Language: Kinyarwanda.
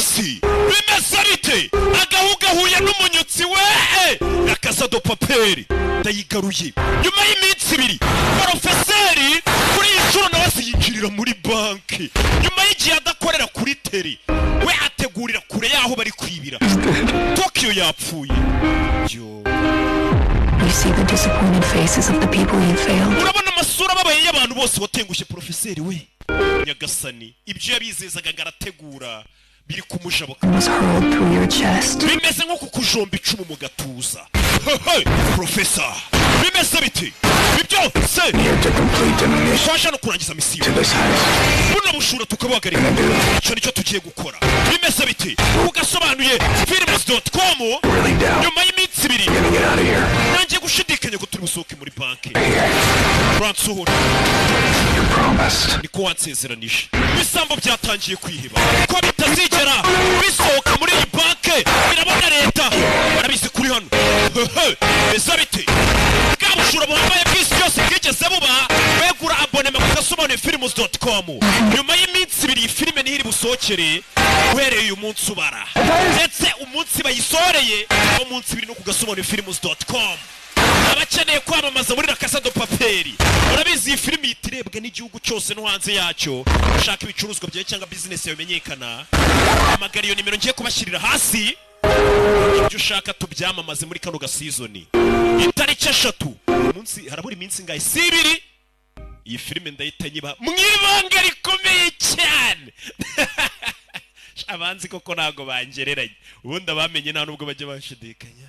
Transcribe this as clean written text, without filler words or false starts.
Hasi bimeze bite? Agahu gahuye n'umunyutsi we. La Casa de Papel ndayigaruye nyuma y'iminsi 2. Porofeseri kuri iyi nshuro nawe aziyinjirira muri banki nyuma y'igihe adakorera kuri teri, we ategurira kure y'aho bari kwibira. Tokiyo yapfuye yo. You see the disappointed faces of the people you failed. Urabona amasura ababaye y'abantu bose watengushye. Porofeseri we, nyagasani, ibyo yabizezaga ngo arategura biri kumujabuka. Was hurled through your chest. Bimeze nko kukujomba icumu mu gatuza. Hehe, profesa, bimeze biti ibyo se? Twaje hano kurangiza misiyo, buno bushura tukabuhagarika. Icyo nicyo tugiye gukora. Bimeze biti ugasobanuye films.com. Nyuma y'iminsi 2 nangiye gushidikanya ko turi busohoke muri banki. Uransohora niko wansezeranije. Ibisambo byatangiye kwiheba ko bitazigera bisohoka muri iyi banke. Birabona leta barabizi kuri hano. Hehe, bimeze bite? Bwa bujura buhambaye bw'isi yose bwigeze buba. Begura abonnement ku gasobanuye films.com. Nyuma y'iminsi 2 iyi filime niho iri busohokere, uhereye uyu munsi ubara, ndetse umunsi bayisoreye uwo munsi 2 no ku gasobanuye films.com. Abakeneye kwamamaza muri La Casa de Papel, urabizi iyi filimi ihita irebwa n'igihugu cyose no hanze yacyo. Ushaka ibicuruzwa byawe cyangwa bizinesi yawe bimenyekana, hamagara iyo nimero ngiye kubashyirira hasi. Ibyo ushaka tubyamamaze muri kano gasizoni. Itariki 3, umunsi harabura iminsi ingahe? Si 2. Iyi filime ndahita nyiba mu ibanga rikomeye cyane. Abanzi koko ntabwo bangereranya. Ubundi abamenye nta nubwo bajya bashidikanya.